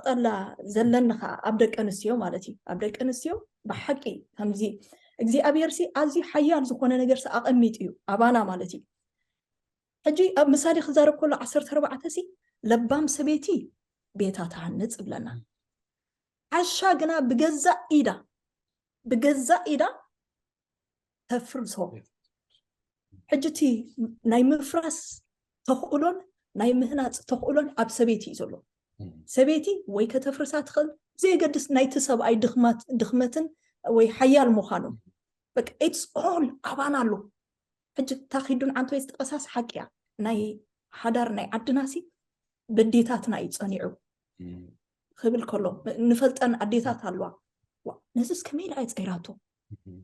ክንምርጸላ ዘለኒ ከዓ ኣብ ደቂ ኣንስትዮ ማለት እዩ። ኣብ ደቂ ኣንስትዮ ብሓቂ ከምዚ እግዚኣብሔር ሲ ኣዝዩ ሓያል ዝኾነ ነገር ሲ ኣቐሚጡ እዩ ኣባና ማለት እዩ። ሕጂ ኣብ ምሳሌ ክዛረብ ከሎ ዓሰርተ ኣርባዕተ ሲ ለባም ሰበይቲ ቤታ ትሃንጽ ይብለና። ዓሻ ግና ብገዛእ ኢዳ ብገዛእ ኢዳ ተፍርሶ። ሕጂ እቲ ናይ ምፍራስ ተኽእሎን ናይ ምህናፅ ተኽእሎን ኣብ ሰበይቲ እዩ ዘሎ። ሰበይቲ ወይ ከተፍርሳ ትኽእል፣ ብዘየገድስ ናይቲ ሰብኣይ ድኽማት ድኽመትን ወይ ሓያል ምዃኑ በቃ it's all ኣባና ኣሎ። ሕጂ እታ ኪዱን ዓንቶ ዝጠቐሳስ ሓቂ እያ። ናይ ሓዳር ናይ ዓድናሲ በዴታትና እዩ ጸኒዑ ክብል ከሎ ንፈልጠን ኣዴታት ኣለዋ። ዋ ነዚስ ከመይ ኢላ እየ ጸይራቶ?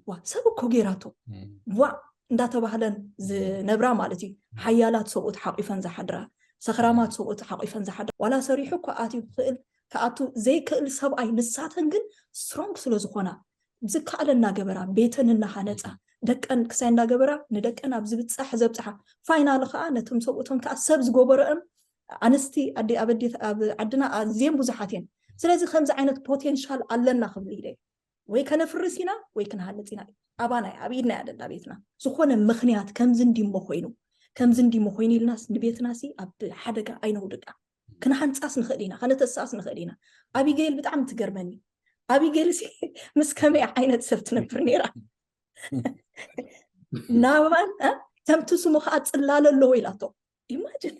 ዋ ሰብ እኮ ገይራቶ ዋ እንዳተባህለን ዝነብራ ማለት እዩ። ሓያላት ሰብኡት ሓቂፈን ዝሓድራ፣ ሰኽራማት ሰብኡት ሓቂፈን ዝሓድራ። ዋላ ሰሪሑ እኮ ኣትዩ ክእል ክኣቱ ዘይክእል ሰብኣይ ንሳተን ግን ስትሮንግ ስለ ዝኾና ዝከኣለ እናገበራ ቤተን እናሃነፃ ደቀን ክሳይ እንዳገበራ ንደቀን ኣብ ዝብፃሕ ዘብፅሓ ፋይናል ከዓ ነቶም ሰብኡቶም ከዓ ሰብ ዝጎበረኦም ኣንስቲ ኣዲ- ኣብ ኣዲ- ኣብ ዓድና ኣዝየን ብዙሓት እየን። ስለዚ ከምዚ ዓይነት ፖቴንሻል ኣለና ክብል ኢለ ወይ ከነፍርስ ኢና ወይ ክንሃንፅ ኢና። ኣባና እያ ኣብ ኢድና እያ ደላ ቤትና። ዝኾነ ምኽንያት ከምዚ እንዲሞ ኮይኑ ከምዚ እንዲሞ ኮይኑ ኢልናስ ንቤትናሲ ኣብ ሓደጋ ኣይነውድቃ። ክንሃንፃስ ንኽእል ኢና፣ ከነተስኣስ ንኽእል ኢና። ኣቢገይል ብጣዕሚ ትገርመኒ። ኣቢገይል ሲ ምስ ከመይ ዓይነት ሰብ ትነብር ነይራ? ናባን እ፣ ከምቲ ስሙ ከዓ ፅላለ ኣለዎ ኢላቶ። ኢማጅን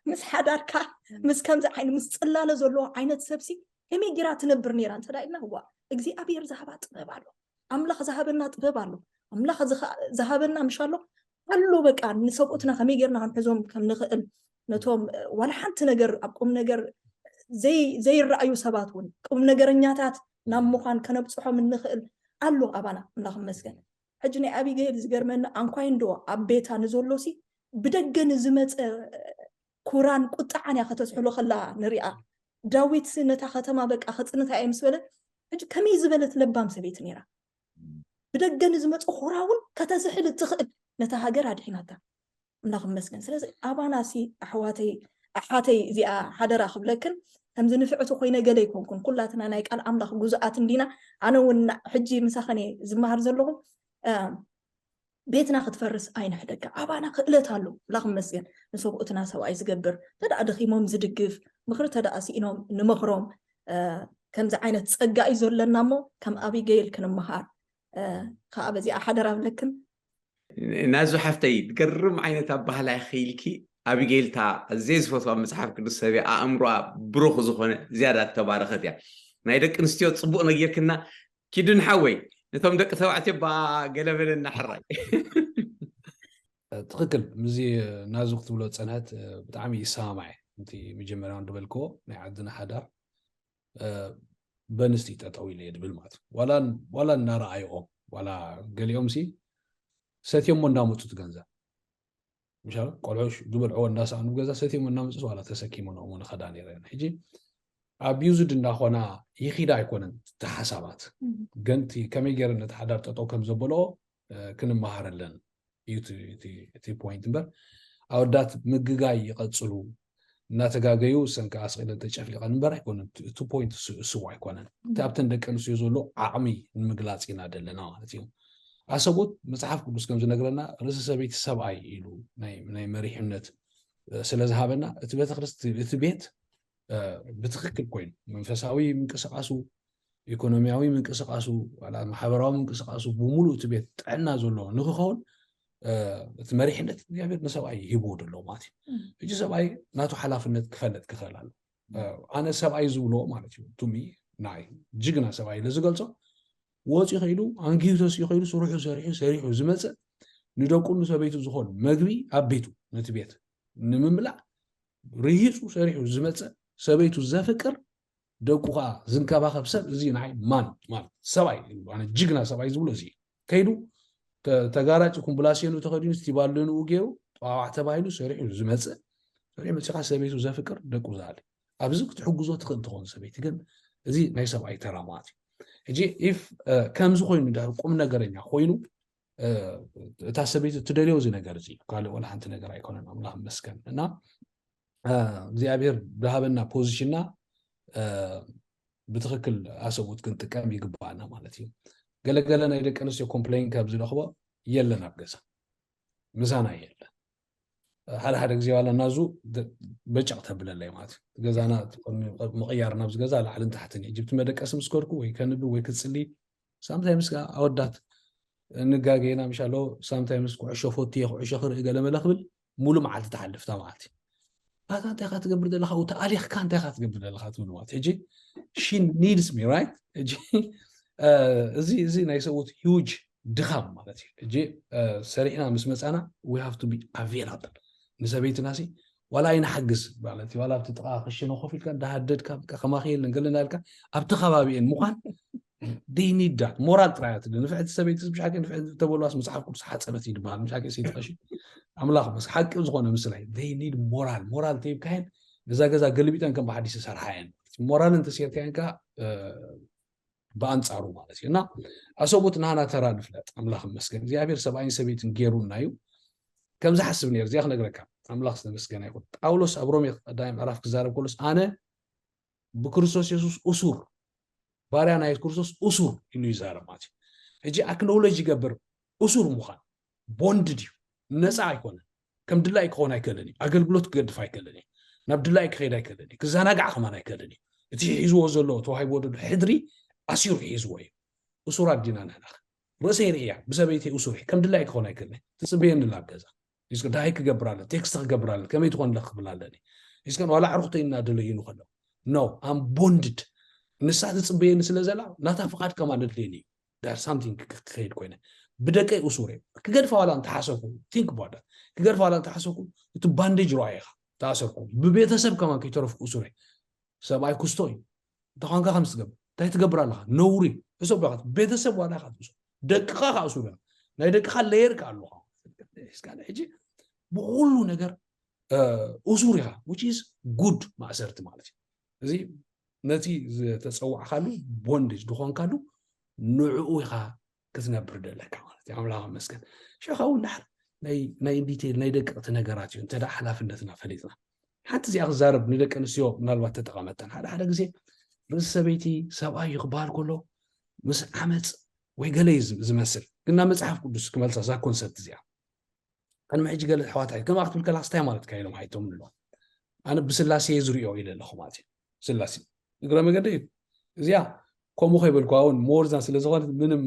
ምስ ሓዳርካ ምስ ከምዚ ዓይነት ምስ ፅላለ ዘለዎ ዓይነት ሰብሲ ከመይ ጌራ ትነብር ነይራ እንተ ኢልና ዋ እግዚኣብሔር ዝሃባ ጥበብ ኣሎ። ኣምላኽ ዝሃበና ጥበብ ኣሎ። ኣምላኽ ዝሃበና ምሽ ኣሎ ኣሎ በቃ ንሰብኡትና ከመይ ጌርና ክንሕዞም ከም ንኽእል ነቶም ዋላ ሓንቲ ነገር ኣብ ቁም ነገር ዘይረኣዩ ሰባት እውን ቁም ነገረኛታት ናብ ምዃን ከነብፅሖም እንኽእል ኣሎ ኣባና። ኣምላኽ መስገን። ሕጂ ናይ ኣቢገይል ዝገርመኒ ኣንኳይ እንዶ ኣብ ቤታ ንዘሎ ሲ ብደገ ንዝመፀ ኩራን ቁጣዓን እያ ከተስሕሎ ከላ ንሪኣ። ዳዊት ነታ ከተማ በቃ ከፅንታ እየ ምስ በለ ሕጂ ከመይ ዝበለት ለባም ሰበይቲ ነይራ። ብደገ ንዝመፀ ኩራ እውን ከተስሕል እትኽእል ነታ ሃገር ኣድሒናታ። ኣምላኽ ይመስገን። ስለዚ ኣባና ሲ ኣሕዋተይ ኣሓተይ እዚኣ ሓደራ ክብለክን ከምዚ ንፍዕቲ ኮይነ ገለ ኣይኮንኩን። ኩላትና ናይ ቃል ኣምላኽ ጉዙኣት እንዲና። ኣነ እውን ሕጂ ምሳኸን እየ ዝመሃር ዘለኹ። ቤትና ክትፈርስ ኣይንሕደጋ። ኣባና ክእለት ኣሎ። ኣምላኽ ይመስገን። ንሰብኡትና ሰብኣይ ዝገብር ተደኣ ደኺሞም ዝድግፍ ምኽሪ ተደኣ ስኢኖም ንመኽሮም። ከምዚ ዓይነት ጸጋ እዩ ዘለና እሞ ከም ኣቢገይል ክንመሃር። ከዓ በዚኣ ሓደራ ብለክን። ናዙ ሓፍተይ ገርም ዓይነት ኣባህላይ ክኢልኪ። ኣቢጌልታ ኣዘይ ዝፈትዋ መፅሓፍ ቅዱስ ሰብ ኣእምሮኣ ብሩኽ ዝኾነ ዝያዳ ተባረኸት እያ። ናይ ደቂ ኣንስትዮ ፅቡቕ ነጊርክና። ኪዱን ሓወይ ነቶም ደቂ ተባዕትዮ ባ ገለበለና ሕራይ። ትኽክል። ምዚ ናዙ ክትብሎ ፀንሐት ብጣዕሚ ይሰማማዕ። እቲ መጀመርያ ዝበልክዎ ናይ ዓድና ሓዳር በንስቲ ጠጠው ኢለ እየ ድብል ማለት ዋላ እናረኣይኦም ዋላ ገሊኦም ሲ ሰትዮሞ እንዳመፁ ትገንዘብ ምሻ ቆልዑ ዝበልዕዎ እንዳሰኣኑ ገዛ ሰትዮሞ እናመፁ ዋላ ተሰኪሞ ነሞ ንኸዳ ነረ ሕጂ ኣቢዩዝድ እንዳኾና ይኺዳ ኣይኮነን ተሓሳባት ግን ከመይ ገይረ ነቲ ሓዳር ጠጠው ከም ዘበልኦ ክንመሃረለን እዩ እቲ ፖይንት እምበር ኣወዳት ምግጋይ ይቐፅሉ እናተጋገዩ ሰንካ ኣስቂለን ተጨፍሊቐን እምበር ኣይኮነን እቲ ፖይንት እሱ ኣይኮነን እቲ ኣብተን ደቂ ኣንስትዮ ዘሎ ዓቕሚ ንምግላፅ ኢና ዘለና ማለት እዩ ኣሰቦት መፅሓፍ ቅዱስ ከም ዝነግረና ርእሲ ሰበይቲ ሰብኣይ ኢሉ ናይ መሪሕነት ስለዝሃበና እቲ ቤተክርስቲ እቲ ቤት ብትክክል ኮይኑ መንፈሳዊ ምንቅስቃሱ ኢኮኖሚያዊ ምንቅስቃሱ ማሕበራዊ ምንቅስቃሱ ብሙሉእ እቲ ቤት ጥዕና ዘለዎ ንክኸውን እቲ መሪሕነት እግዚኣብሔር ንሰብኣይ ይህብዎ ደሎ ማለት እዩ ሕጂ ሰብኣይ ናቱ ሓላፍነት ክፈለጥ ክኽእል ኣሎ ኣነ ሰብኣይ ዝብሎ ማለት እዩ ቱሚ ናይ ጅግና ሰብኣይ ኢለ ዝገልፆ ወፂ ከኢሉ ኣንጊሁ ተሲኡ ከኢሉ ስርሑ ሰሪሑ ሰሪሑ ዝመፅእ ንደቁ ንሰበይቱ ዝኾን መግቢ ኣብ ቤቱ ነቲ ቤት ንምምላእ ርሂፁ ሰሪሑ ዝመፅእ ሰበይቱ ዘፍቅር ደቁ ከዓ ዝንከባኸብ ሰብ እዚ ንዓይ ማን ማለት ሰብኣይ ጅግና ሰብኣይ ዝብሎ እዚ ከይዱ ተጋራጭ ኩምብላሴኑ ተኸዲኑ ስቲባልንኡ ገይሩ ጠዋዕ ተባሂሉ ሰሪሑ ዝመፅእ ሰሪሑ መፂኻ ሰበይቱ ዘፍቅር ደቁ ዝኣሊ ኣብዚ ክትሕግዞ ትኽእል ትኸውን ሰበይቲ ግን እዚ ናይ ሰብኣይ ተራ ማለት እዩ ሕጂ ኢፍ ከምዚ ኮይኑ ድሕር ቁም ነገረኛ ኮይኑ እታ ሰበይቲ ትደልዮ እዚ ነገር እዚ ካልእ ወላ ሓንቲ ነገር ኣይኮነን ኣምላኽ መስገን እና እግዚኣብሔር ዝሃበና ፖዚሽንና ብትኽክል ኣሰብኡት ክንጥቀም ይግባኣና ማለት እዩ። ገለገለ ናይ ደቂ ኣንስትዮ ኮምፕሌን ካብ ዝረኽቦ የለን ኣብ ገዛ ምሳና የለን። ሓደ ሓደ ግዜ ዋላ እናዙ በጨቕ ተብለለይ ማለት እዩ። ገዛና ምቕያር ናብዚ ገዛ ላዕልን ታሕትን እዩ። ሕጂ ብቲ መደቀሲ ምስ ከድኩ ወይ ከንብብ ወይ ክጽሊ ሳምታይምስ ከዓ ኣወዳት ንጋገና ምሻሎ ሳምታይምስ ኩዕሾ ፎቲ ኩዕሾ ክርኢ ገለመለ ክብል ሙሉ መዓልቲ ተሓልፍታ ማለት እዩ። ኣታ እንታይ ካ ትገብር ዘለካ ተኣሊኽካ እንታይ ካ ትገብር ዘለካ ትብል ማለት ሕጂ she needs me right ሕጂ እዚ እዚ ናይ ሰብኡት huge ድኻም ማለት እዩ። ሕጂ ሰሪሕና ምስ መፃና we have to be available ንሰበይትና ሲ ዋላ ኣይንሓግዝ ማለት እዩ። ዋላ ኣብቲ ጥቓ ክሽነ ኮፍ ኢልካ እንዳሃደድካ ከማኺ የለን ገለና ኢልካ ኣብቲ ከባቢኤን ምዃን they need that ሞራል ጥራይ ትደ ንፍዕቲ ሰበይቲ ብሻቂ ንፍዕቲ ተበሏስ መፅሓፍ ቅዱስ ሓፀበት ይድበሃል ምሻቂ ሲትቀሽ ኣምላኽ መስ ሓቂ ዝኾነ ምስላይ they need ሞራል ሞራል ተይብካየን እዛ ገዛ ገልቢጠን ከም ብሓዲስ ዝሰርሓ እየን። ሞራል እንተሴርካየን ከዓ ብኣንፃሩ ማለት እዩ። እና ኣሰቡት ናህና ተራ ንፍለጥ። ኣምላኽ መስገን እግዚኣብሔር ሰብኣይን ሰበይትን ገይሩና እዩ። ከምዚ ሓስብ ነር እዚኣ ክነግረካ ኣምላኽ ዝተመስገነ ይኹን። ጳውሎስ ኣብ ሮሜ ቀዳማይ ምዕራፍ ክዛረብ ከሎስ ኣነ ብክርስቶስ የሱስ እሱር ባርያ ናይ ክርስቶስ እሱር ኢሉ ይዛረብ ማለት እዩ። ሕጂ ኣክኖሎጅ ይገብር እሱር ምዃን ቦንድድ እዩ፣ ነፃ ኣይኮነን። ከም ድላይ ክኾን ኣይክእልን እዩ። ኣገልግሎት ክገድፍ ኣይክእልን እዩ። ናብ ድላይ ክኸይድ ኣይክእልን እዩ። ክዘናጋዕ ከማን ኣይክእልን እዩ። እቲ ሒዝዎ ዘሎ ተዋሂብዎ ዘሎ ሕድሪ ኣሲሩ ሒዝዎ እዩ። እሱራት ዲና ንሕና ርእሰይ ርእያ ብሰበይተይ እሱር ከም ድላይ ክኾን ኣይክእልን ትፅበየኒ ላብ ገዛ ሒዝካ ዳሃይ ክገብር ኣለ ቴክስት ክገብር ኣለ ከመይ ትኾን ለክ ክብል ኣለኒ ሒዝካ ዋላ ዕርኩተይ እናደለዩኑ ከለዉ no I'm bonded ንሳ ትፅበየኒ ስለ ዘላ ናታ ፍቓድ ከማን ኣድልየኒ እዩ ዳር ሳምቲንግ ክኸይድ ኮይነ ብደቀይ እሱር እየ ክገድፋ ዋላ እንተሓሰብኩ ቲንክ ባዳ ክገድፋ ዋላ እንተሓሰብኩ እቲ ባንዴጅ ረዋ ኢኻ ተኣሰርኩ ብቤተሰብ ከማን ከይተረፍኩ እሱር እየ ሰብኣይ ኩስቶ እዩ እንተኾንካ ከም ትገብር እንታይ ትገብር ኣለኻ ነውሪ እሶ ብላኻት ቤተሰብ ዋላ ኢኻ ትእሱ ደቅኻ ከዓ እሱር እዮም ናይ ደቅኻ ለየር ከዓ ኣለኻ ሕጂ ብኩሉ ነገር እሱር ኢኻ which is good ማእሰርቲ ማለት እዩ እዚ ነቲ ዝተፀዋዕካሉ ቦንዴጅ ዝኾንካሉ ንዕኡ ኢኻ ክትነብር ደለካ ማለት እዩ ኣምላኽ መስገን ሽኻ እውን ዳሕር ናይ ዲቴል ናይ ደቀቕቲ ነገራት እዩ እንተ ሓላፍነትና ፈሊጥና ሓንቲ እዚኣ ክዛረብ ንደቂ ኣንስትዮ ምናልባት ተጠቐመተን ሓደ ሓደ ግዜ ርእሲ ሰበይቲ ሰብኣይ እዩ ክበሃል ከሎ ምስ ዓመፅ ወይ ገለ እዩ ዝመስል ግን ናብ መፅሓፍ ቅዱስ ክመልሳ እዛ ኮንሰፕት እዚኣ ቅድሚ ሕጂ ገለ ኣሕዋት ከምኣ ክትብል ከላስ እንታይ ማለትካ ኢሎም ሓይቶም ኣለዋ ኣነ ብስላሴ ዝሪኦ ኢለ ኣለኹ ማለት እዩ ስላሴ እግረ መገዲ እዩ እዚኣ ከምኡ ከይበልኩ እውን ሞርዛን ስለ ዝኾነት ምንም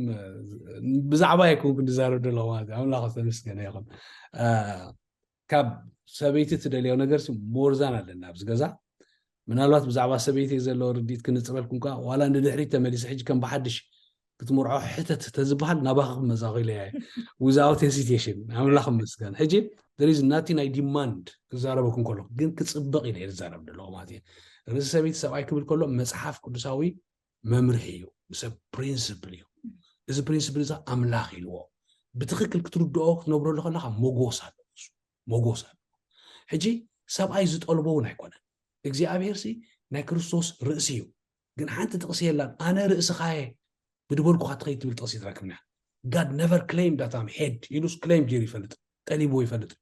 ብዛዕባ ኣይኮንኩ ንዛረብ ዘለኹ ማለት እዩ ኣምላኽ ተመስገነ ይኹን ካብ ሰበይቲ ትደልዮ ነገር ሞርዛን ኣለና ኣብዚ ገዛ ምናልባት ብዛዕባ ሰበይቲ ዘሎ ርዲት ክንፅረልኩም ከዓ ዋላ ንድሕሪት ተመሊሰ ሕጂ ከም ብሓድሽ ክትምርዖ ሕተት ተዝበሃል ናባኻ ክመዛኺለ እየ without hesitation ኣምላኽ መስገን ሕጂ there is nothing I demand ክዛረበኩም ከሎ ግን ክፅበቕ ኢለ ዝዛረብ ዘለኹ ማለት እዩ ርእሲ ሰበይቲ ሰብኣይ ክብል ከሎ መፅሓፍ ቅዱሳዊ መምርሒ እዩ ሰብ ፕሪንስፕል እዩ እዚ ፕሪንስፕል እዚ ኣምላኽ ኢልዎ ብትኽክል ክትርድኦ ክትነብረሉ ከለካ መጎስ ኣሎ መጎስ ኣሎ ሕጂ ሰብኣይ ዝጠልቦ እውን ኣይኮነን እግዚኣብሔር ሲ ናይ ክርስቶስ ርእሲ እዩ ግን ሓንቲ ጥቕሲ የላን ኣነ ርእስኻየ ብድበልኩኻ ትኸይድ ትብል ጥቕሲ ትረክብና God never claim that I'm head ኢሉስ ክሌም ገይሩ ይፈልጥ ጠሊብዎ ይፈልጥ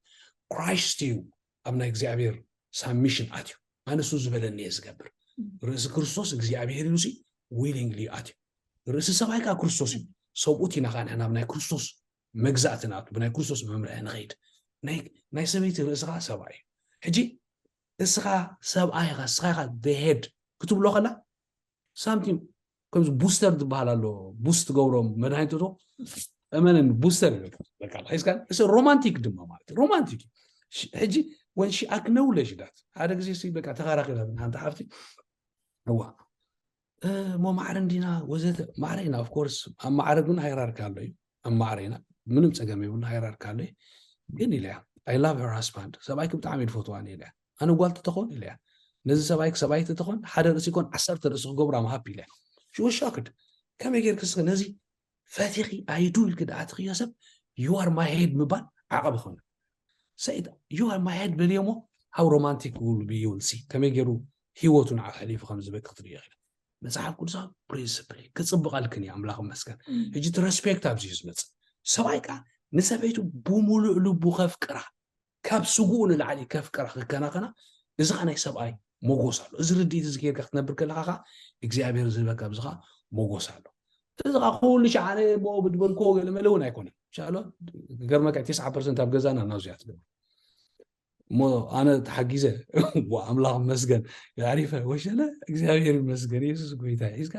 ክራይስት እዩ ኣብ ናይ እግዚኣብሔር ሳብሚሽን ኣትዩ ኣነ እሱ ዝበለኒ እየ ዝገብር ርእሲ ክርስቶስ እግዚኣብሔር ኢሉሲ ዊሊንግሊ ኣትዩ ርእሲ ሰብኣይ ከዓ ክርስቶስ እዩ ሰብኡት ኢና ከዓ ንሕና ኣብ ናይ ክርስቶስ መግዛእቲ ንኣቱ ብናይ ክርስቶስ መምርሒ ንኸይድ ናይ ሰበይቲ ርእስኻ ሰብኣይ እዩ ሕጂ እስኻ ሰብኣይ ኢኻ እስኻ ኢኻ ሄድ ክትብሎ ከላ ሳምቲንግ ከምዚ ቡስተር ዝበሃል ኣሎ ቡስት ትገብሮም መድሃኒት ዶ እመንን ቡስተር ይበቃ ሒዝካ እሱ ሮማንቲክ ድማ ማለት ሮማንቲክ ሕጂ when she acknowledge that ሓደ ግዜ ሲ በቃ ተኸራኺራ ሓንቲ ሓፍቲ እዋ እሞ ማዕረ እንዲና ወዘተ ማዕረ ኢና ኦፍኮርስ ኣብ ማዕረ ግን ሃይራርካ ኣሎ እዩ ኣብ ማዕረ ኢና ምንም ፀገም የብሉ ሃይራርካ ኣሎ እዩ ግን ኢለያ I love her husband ሰብኣይክ ብጣዕሚ ድፈትዋን ኢለያ ኣነ ጓል ተተኾን ኢለያ ነዚ ሰብኣይክ ሰብኣይ ተተኾን ሓደ ርእሲ ኮን ዓሰርተ ርእሲ ክገብሩ ኣምሃብ ኢለያ ሽወሻክድ ከመይ ጌርክ ስኸ ነዚ ፈቲኺ ኣይዱ ኢልክ ደኣ ትኽዮ ሰብ you are my head ምባል ዓቐብ ይኾነ ሰይጣ you are my head በልዮሞ how romantic will be you will see ከመይ ገይሩ ህይወቱ ንዓ ሕሊፉ ከም ዝበክ ክትርእዮ ኢለ መፅሓፍ ቅዱሳዊ ፕሪንስፕል ክፅብቐልክን እዩ ኣምላኽ መስገን ሕጂ እቲ ሬስፔክት ኣብዚ እዩ ዝመፅእ ሰብኣይ ከዓ ንሰበይቱ ብሙሉእ ልቡ ከፍቅራ ካብ ስጉኡ ንላዕሊ ከፍቅራ ክከናኸና እዚ ከዓ ናይ ሰብኣይ ሞጎስ ኣሎ። እዚ ርድኢት እዚ ጌርካ ክትነብር ከለኻ ከዓ እግዚኣብሔር ዝህበካ ኣብዚ ከዓ ሞጎስ ኣሎ። እዚ ከዓ ኩሉ ሻዕ ኣነ ብኦ ብድበልክዎ ገለ መለ እውን ኣይኮነን። ሻሎ ገርመካ ትስዓ ፐርሰንት ኣብ ገዛና ናብዚኣ ትገብር እሞ ኣነ ተሓጊዘ ኣምላኽ መስገን የዕሪፈ ወሸለ እግዚኣብሔር ይመስገን የሱስ ጎይታ ሒዝካ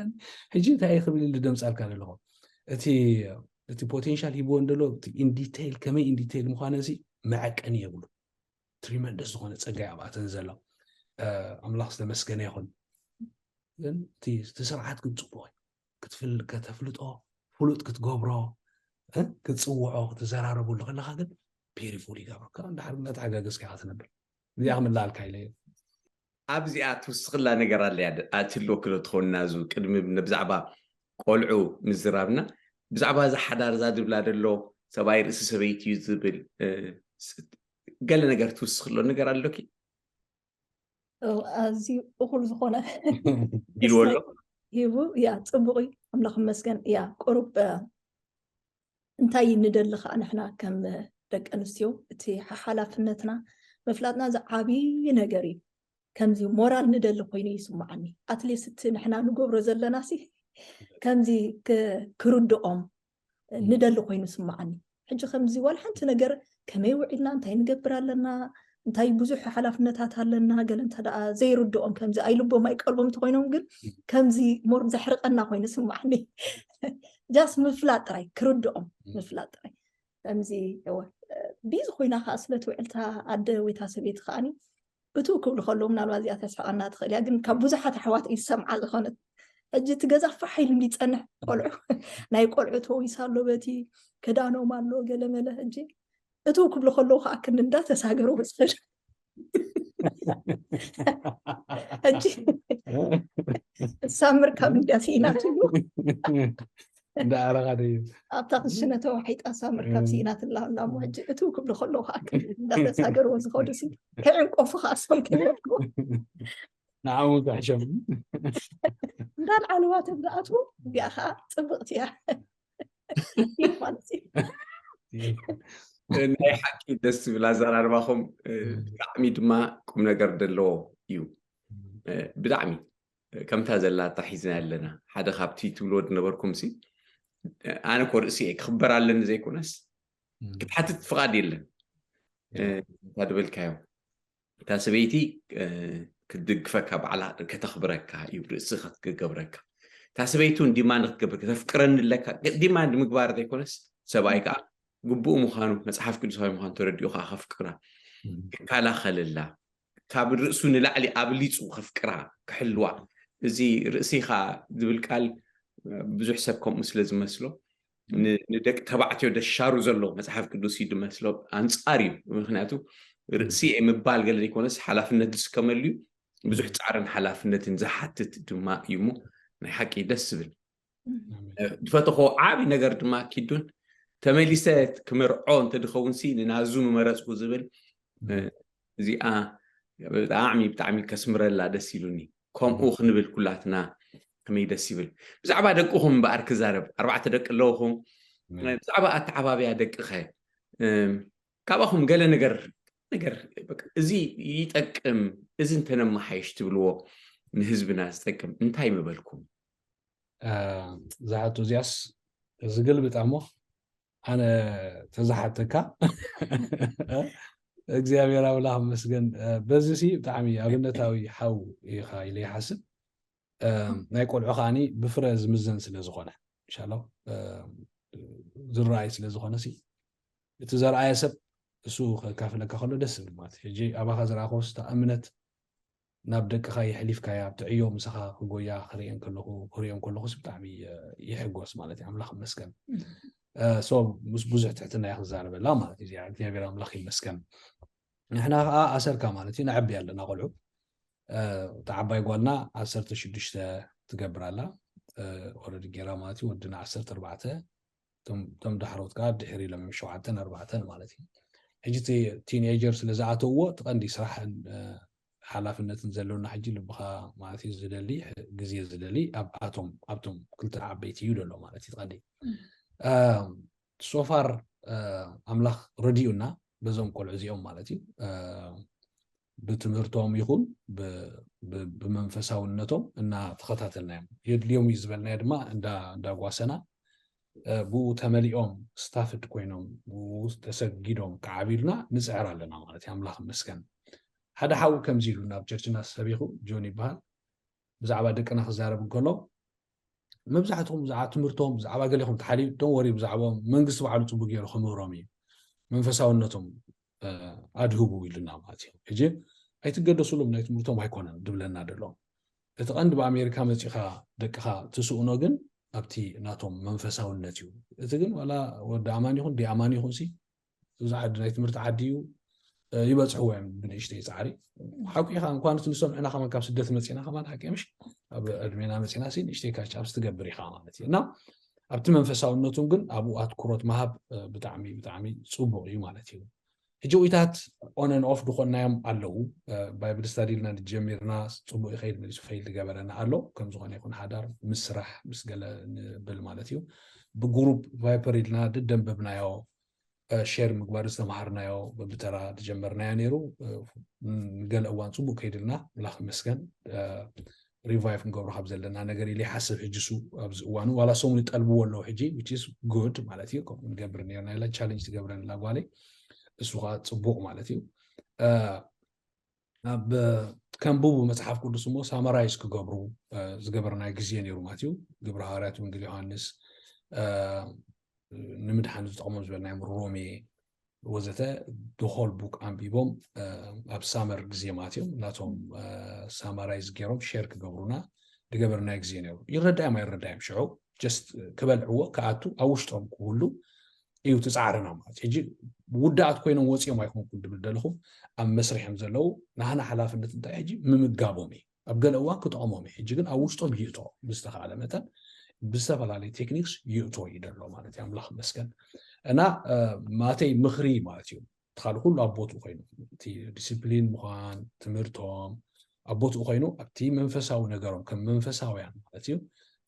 ሕጂ እንታይ ክብል ኢሉ ደምፃልካ ዘለኹ እቲ እቲ ፖቴንሻል ሂብዎ እንደሎ ኢንዲቴይል ከመይ ኢንዲቴይል ምዃነ እዚ መዐቀኒ የብሉ። ትሪመንደስ ዝኾነ ፀጋ ኣብኣተን ዘሎ ኣምላኽ ዝተመስገነ ይኹን። ግን እቲ ስርዓት ግን ፅቡቅ እዩ። ከተፍልጦ ፍሉጥ ክትገብሮ ክትፅውዖ ክትዘራረበሉ ከለካ ግን ፔሪፉል ይገብረካ። እንድሕር እናተሓጋገዝካ ኢካ ትነብር። እዚኣ ክምልኣልካ ኢለ እየ። ኣብዚኣ ትውስኽላ ነገር ኣለያ ኣትሎ ክሎ ትኸውን ናዙ ቅድሚ ብዛዕባ ቆልዑ ምዝራብና ብዛዕባ እዛ ሓዳር እዛ ድብላ ደሎ ሰብኣይ ርእሲ ሰበይቲ እዩ ዝብል ገለ ነገር ትውስኽሎ ነገር ኣሎኪ? ኣዝዩ እኹል ዝኾነ ኢልዎ ኣሎ ሂቡ ያ ጽቡቕ እዩ ኣምላኽ ይመስገን ያ ቁሩብ እንታይ ንደሊ ከዓ ንሕና ከም ደቂ ኣንስትዮ እቲ ሓሓላፍነትና ምፍላጥና እዚ ዓብዪ ነገር እዩ ከምዚ ሞራል ንደሊ ኮይኑ ይስምዓኒ ኣትሊስት እቲ ንሕና ንገብሮ ዘለና ሲ ከምዚ ክርድኦም ንደሊ ኮይኑ ስምዓኒ ሕጂ ከምዚ ዋላ ሓንቲ ነገር ከመይ ውዒልና እንታይ ንገብር ኣለና እንታይ ብዙሕ ሓላፍነታት ኣለና ገለ እንተ ደኣ ዘይርድኦም ከምዚ ኣይልቦም ኣይቀልቦም እንተኮይኖም ግን ከምዚ ሞር ዘሕርቀና ኮይኑ ስምዓኒ ጃስ ምፍላጥ ጥራይ ክርድኦም ምፍላጥ ጥራይ ከምዚ ቢዚ ኮይና ከዓ ስለ ትውዕልታ ኣደ ወይታ ሰበይቲ ከዓኒ እቱ ክብሉ ከለዉ ምናልባት እዚኣ ተስሕቐና ትኽእል እያ ግን ካብ ብዙሓት ኣሕዋት እዩ ዝሰምዓ ዝኾነት ሕጂ እቲ ገዛ ፋሕ ኢሉ እንዲፀንሕ ቆልዑ ናይ ቆልዑ ተወይሳ ኣሎ በቲ ክዳኖም ኣሎ ገለመለ ሕጂ እቱ ክብሉ ከለዉ ከዓ ክንዲ እንዳተሳገሩ ዝኸዱ ሕጂ ሳምር ካብ እንዲያ ስኢና ትብሉ እንዳኣረኻ ደዩ ኣብታ ክሽነ ተዋሒጣ ሳምር ካብ ስኢና ትላ ኣላ እሞ ሕጂ እቱ ክብሉ ከለዉ ከዓ እንዳተሳገርዎ ዝኸዱ ሲ ከዕንቆፉ ከዓ ሰም ከይወድቁ ንዓሙ ክሕሸም እንዳልዓልዋ ተብዝኣትዉ እዚኣ ከዓ ፅብቕቲ እያ ማለት እዩ ናይ ሓቂ ደስ ዝብል ኣዘራርባኹም ብጣዕሚ ድማ ቁም ነገር ዘለዎ እዩ ብጣዕሚ ከምታ ዘላታ ሒዝና ኣለና ሓደ ካብቲ ትብልዎ ዝነበርኩም ሲ ኣነ ኮ ርእሲ እየ ክኽበር ኣለኒ ዘይኮነስ ክትሓትት ፍቓድ የለን እንታ ዝበልካዮ እታ ሰበይቲ ክትድግፈካ ባዕላ ከተኽብረካ እዩ ርእሲ ክትገብረካ እታ ሰበይቲ እውን ዲማንድ ክትገብር ከተፍቅረኒ ኣለካ ዲማንድ ምግባር ዘይኮነስ ሰብኣይ ከዓ ግቡእ ምዃኑ መፅሓፍ ቅዱሳዊ ምዃኑ ተረዲኡ ከዓ ከፍቅራ ክከላኸልላ ካብ ርእሱ ንላዕሊ ኣብሊፁ ከፍቅራ ክሕልዋ እዚ ርእሲኻ ዝብል ቃል ብዙሕ ሰብ ከምኡ ስለ ዝመስሎ ንደቂ ተባዕትዮ ደሻሩ ዘሎ መፅሓፍ ቅዱስ እዩ ዝመስሎ ኣንፃር እዩ ምክንያቱ ርእሲ ምባል ገለ ዘይኮነስ ሓላፍነት ዝስከመሉ እዩ ብዙሕ ፃዕርን ሓላፍነትን ዝሓትት ድማ እዩ እሞ ናይ ሓቂ ደስ ዝብል ዝፈተኾ ዓብዪ ነገር ድማ ኪዱን ተመሊሰ ክምርዖ እንተድኸውን ሲ ንናዙ ምመረፅኩ ዝብል እዚኣ ብጣዕሚ ብጣዕሚ ከስምረላ ደስ ኢሉኒ ከምኡ ክንብል ኩላትና ከመይ ደስ ይብል ብዛዕባ ደቅኹም እምበኣር ክዛረብ ኣርባዕተ ደቂ ኣለውኹም ብዛዕባ ኣተዓባብያ ደቅኸ ካባኹም ገለ ነገር ነገር እዚ ይጠቅም እዚ እንተነመሓይሽ ትብልዎ ንህዝብና ዝጠቅም እንታይ ምበልኩም ዝሓቱ እዚኣስ ዝግልብጥ እሞ ኣነ ተዝሓተካ እግዚኣብሔር ኣምላኽ መስገን በዚ ሲ ብጣዕሚ ኣብነታዊ ሓው ኢኻ ኢለ ይሓስብ ናይ ቆልዑ ከዓኒ ብፍረ ዝምዘን ስለ ዝኾነ ሻሎ ዝረኣይ ስለ ዝኾነ ሲ እቲ ዘረኣየ ሰብ እሱ ከካፍለካ ከሎ ደስ ዝብል ማለት ሕጂ ኣባኻ ዝረኣኸ ውስታ እምነት ናብ ደቅኻ የሕሊፍካያ ብትዕዮ ምሳኻ ክጎያ ክርእየን ከለኹ ክርእዮም ከለኹስ ብጣዕሚ ይሕጎስ ማለት እዩ ኣምላኽ መስገን ሶ ምስ ብዙሕ ትሕትና እየ ክዛረበላ ማለት እዩ እግዚኣብሔር ኣምላኽ ይመስገን ንሕና ከዓ ኣሰርካ ማለት እዩ ነዕቢ ኣለና ቆልዑ እታ ዓባይ ጓልና ዓሰርተ ሽዱሽተ ትገብር ኣላ ወረዲ ጌራ ማለት እዩ ወድና ዓሰርተ ኣርባዕተ እቶም ዳሕሮት ከዓ ድሕር ኢሎም እዮም ሸውዓተን ኣርባዕተን ማለት እዩ ሕጂ ቲኔጀር ስለ ዝኣተውዎ እቲ ቀንዲ ስራሕን ሓላፍነትን ዘለውና ሕጂ ልብኻ ማለት እዩ ዝደሊ ግዜ ዝደሊ ኣብኣቶም ኣብቶም ክልተ ዓበይቲ እዩ ደሎ ማለት እዩ ቀንዲ ሶፋር ኣምላኽ ረዲኡና በዞም ቆልዑ እዚኦም ማለት እዩ ብትምህርቶም ይኹን ብመንፈሳውነቶም እናተኸታተልና እዮም። የድልዮም እዩ ዝበልናዮ ድማ እንዳጓሰና ብኡ ተመሊኦም ስታፍድ ኮይኖም ብኡ ተሰጊዶም ክዓብዩልና ንፅዕር ኣለና ማለት እዩ። ኣምላኽ ይመስገን። ሓደ ሓው ከምዚ ኢሉ ናብ ቸርችና ሰቢኹ፣ ጆን ይበሃል፣ ብዛዕባ ደቅና ክዛረብ እንከሎ፣ መብዛሕትኹም ብዛዕባ ትምህርቶም ብዛዕባ ገሌኹም ተሓልዩ፣ ዶን ወሪ፣ ብዛዕባኦም መንግስቲ ባዕሉ ፅቡቅ ገይሩ ክምህሮም እዩ፣ መንፈሳውነቶም ኣድህቡ ኢሉና ማለት እዩ። ሕጂ ኣይትገደሱሎም፣ ናይ ትምህርቶም ኣይኮነን ድብለና ደሎ። እቲ ቀንዲ ብኣሜሪካ መፂኻ ደቅኻ ትስእኖ ግን ኣብቲ ናቶም መንፈሳውነት እዩ። እቲ ግን ዋላ ወዲ ኣማን ይኹን ዲኣማን ይኹን ሲ፣ እዚ ዓዲ ናይ ትምህርቲ ዓዲ እዩ። ይበፅሕዎ እዮም ብንእሽተይ ፃዕሪ። ሓቂኻ እንኳን ንሶም ንሕና ከማን ካብ ስደት መፂና ከማን ሓቂ ምሽ ኣብ ዕድሜና መፂና ሲ ንእሽተይ ካች ኣብ ትገብር ኢኻ ማለት እዩ። እና ኣብቲ መንፈሳውነቱን ግን ኣብኡ ኣትኩሮት ምሃብ ብጣዕሚ ብጣዕሚ ፅቡቅ እዩ ማለት እዩ። ሕጂ ዊታት ኦነን ኦፍ ድኾናዮም ኣለዉ። ባይብል ስታዲ ኢልና ጀሚርና፣ ፅቡቅ ይኸይድ መሊሱ ፌል ዝገበረና ኣሎ። ከም ዝኾነ ይኹን ሓዳር ምስ ስራሕ ምስ ገለ ንብል ማለት እዩ። ብግሩፕ ቫይፐር ኢልና ደደንበብናዮ፣ ሸር ምግባር ዝተምሃርናዮ በብተራ ዝጀመርናዮ ነይሩ። ንገለ እዋን ፅቡቅ ከይድልና፣ ኣምላኽ ይመስገን፣ ሪቫይቭ ንገብሮ ካብ ዘለና ነገር ኢለ ይሓስብ። ሕጂ ሱ ኣብዚ እዋኑ ዋላ ሰሙን ይጠልብዎ ኣለዉ ሕጂ፣ which is good ማለት እዩ። ከምኡ ንገብር ነርና ኢላ ቻለንጅ ትገብረን ኣላ ጓለይ፣ እሱ ከዓ ፅቡቅ ማለት እዩ። ኣብ ከንብቡ መፅሓፍ ቅዱስ እሞ ሳማራይዝ ክገብሩ ዝገበርናዮ ግዜ ነይሩ ማለት እዩ። ግብረ ሃዋርያት፣ ወንጌል ዮሃንስ፣ ንምድሓን ዝጠቕሞም ዝበልናዮም ሮሜ ወዘተ፣ ዶሆል ቡክ ኣንቢቦም ኣብ ሳመር ግዜ ማለት እዮም ናቶም ሳማራይዝ ገይሮም ሼር ክገብሩና ዝገበርናዮ ግዜ ነይሩ። ይረዳዮም ኣይረዳዮም ሽዑ ጀስት ክበልዕዎ ክኣቱ ኣብ ውሽጦም ክህሉ እዩ ትፃዕርና ማለት። ሕጂ ውዳኣት ኮይኖም ወፂኦም ኣይኮንኩን ድብል ደለኹ፣ ኣብ መስርሕ እዮም ዘለዉ። ናህና ሓላፍነት እንታይ ሕጂ ምምጋቦም እዩ። ኣብ ገለ እዋን ክጠቕሞም እዩ። ሕጂ ግን ኣብ ውሽጦም ይእቶ ብዝተኻለ መጠን ብዝተፈላለዩ ቴክኒክስ ይእቶ እዩ ደሎ ማለት እዩ። ኣምላኽ ይመስገን። እና ማተይ ምኽሪ ማለት እዩ። ትኻል ኩሉ ኣብ ቦትኡ ኮይኑ እቲ ዲስፕሊን ምዃን ትምህርቶም ኣብ ቦትኡ ኮይኑ ኣብቲ መንፈሳዊ ነገሮም ከም መንፈሳውያን ማለት እዩ።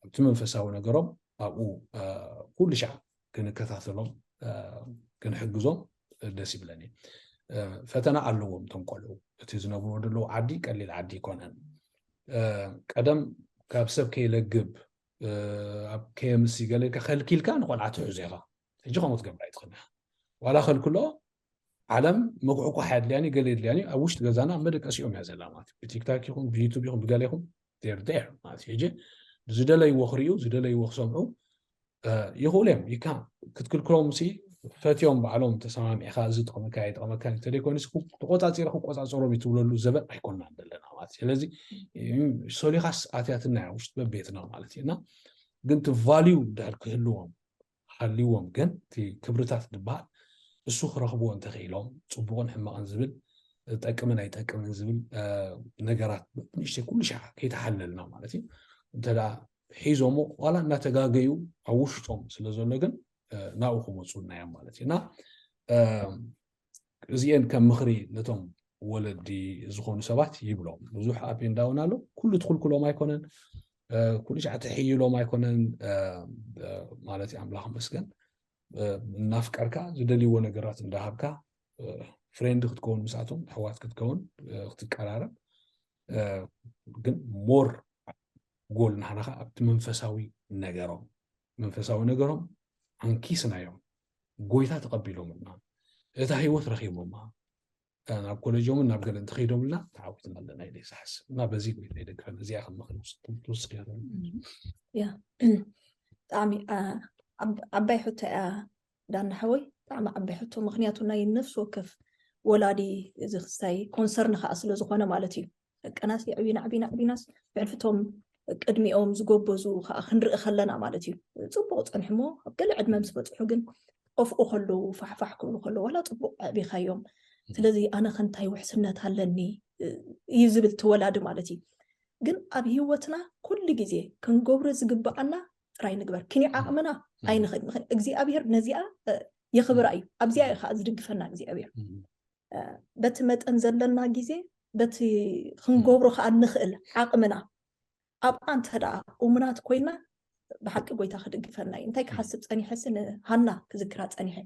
ኣብቲ መንፈሳዊ ነገሮም ኣብኡ ኩሉ ሻዕ ክንከታተሎም ክንሕግዞም ደስ ይብለኒ። ፈተና ኣለዎም እቶም ቆልዑ። እቲ ዝነብርዎ ዘለዉ ዓዲ ቀሊል ዓዲ ይኮነን። ቀደም ካብ ሰብ ከይለግብ ኣብ ከየምሲ ገለ ኢልካ ከልኪልካ ንቆልዓ ትሕዞ ኢኻ። ሕጂ ከምኡ ትገብር ኣይትኽእልን ኢኻ። ዋላ ከልክሎ ዓለም መኩሕኳሕ የድልያን ገለ የድልያን ኣብ ውሽጢ ገዛና መደቀሲኦም እያ ዘላ ማለት እዩ። ብቲክታክ ይኹን ብዩቱብ ይኹን ብገለ ይኹን ር ር ማለት እዩ። ሕጂ ዝደለይዎ ክርእዩ ዝደለይዎ ክሰምዑ ይኽእሉ እዮም። ይካ ክትክልክሎም ሲ ፈትዮም ባዕሎም ተሰማሚዕካ እዚ ጥቕመካ ይጠቕመካ እንተደይኮይኑ ተቆፃፂረ ክቆፃፀሮም እዩ ትብለሉ ዘበን ኣይኮንናን ዘለና ማለት እዩ። ስለዚ ሶሊኻስ ኣትያትና እያ ውሽጢ በቤትና ማለት እዩ። እና ግን እቲ ቫልዩ ድሕር ክህልዎም ሃልዎም ግን እቲ ክብርታት ዝበሃል እሱ ክረኽብዎ እንተኽኢሎም ፅቡቕን ሕማቕን ዝብል ጠቅምን ኣይጠቅምን ዝብል ነገራት ንእሽተይ ኩሉ ሻዕ ከይተሓለልና ማለት እዩ። እንተ ሒዞሞ ዋላ እናተጋገዩ ኣብ ውሽጦም ስለ ዘሎ ግን ናብኡ ክመፁና እዮም ማለት እዩ። እና እዚኤን ከም ምኽሪ ነቶም ወለዲ ዝኾኑ ሰባት ይብሎም። ብዙሕ ኣፕ እንዳውን ኣሎ። ኩሉ ትኽልክሎም ኣይኮነን፣ ኩሉ ሻዕ ትሕይሎም ኣይኮነን ማለት እዩ። ኣምላኽ መስገን እናፍቀርካ ዝደልይዎ ነገራት እንዳሃብካ ፍሬንድ ክትከውን ምስኣቶም ኣሕዋት ክትከውን ክትቀራረብ ግን ሞር ጎል ናህና ከዓ ኣብቲ መንፈሳዊ ነገሮም መንፈሳዊ ነገሮም ኣንኪስናዮም ጎይታ ተቐቢሎምልና እታ ህይወት ረኺቦማ ናብ ኮሌጆምን ናብ ገለ እንተኸይዶምልና ተዓዊትና ኣለና ኢለ ዝሓስብ እና በዚ ጎይታ ይደግፈና። እዚኣ ከም ምኽሪ ትውስኽ ያ ብጣዕሚ ዓባይ ሕቶ እያ ዳና ሓወይ፣ ብጣዕሚ ዓባይ ሕቶ። ምክንያቱ ናይ ነፍሲ ወከፍ ወላዲ እዚ ክስታይ ኮንሰርን ከዓ ስለ ዝኾነ ማለት እዩ። ደቀናስ የዕቢና ዕቢና ዕቢናስ ብሕልፍቶም ቅድሚኦም ዝጎበዙ ከዓ ክንርኢ ከለና ማለት እዩ። ፅቡቅ ፀንሕሞ ኣብ ገለ ዕድመ ምስ በፅሑ ግን ጠፍኡ ከለዉ ፋሕፋሕ ክብሉ ከለዉ ዋላ ፅቡቅ ኣዕቢኻዮም። ስለዚ ኣነ ከንታይ ውሕስነት ኣለኒ እዩ ዝብል ተወላዲ ማለት እዩ። ግን ኣብ ህይወትና ኩሉ ግዜ ክንገብሮ ዝግብኣና ጥራይ ንግበር። ክንዮ ዓቕምና ኣይንኽእል። እግዚኣብሔር ነዚኣ የኽብራ እዩ። ኣብዚኣ እዩ ከዓ ዝድግፈና እግዚኣብሔር። በቲ መጠን ዘለና ግዜ በቲ ክንገብሮ ከዓ ንኽእል ዓቕምና ኣብኣ እንተ ደኣ እሙናት ኮይና ብሓቂ ጎይታ ክድግፈና እዩ። እንታይ ክሓስብ ፀኒሐ ሲ ንሃና ክዝክራ ፀኒሐ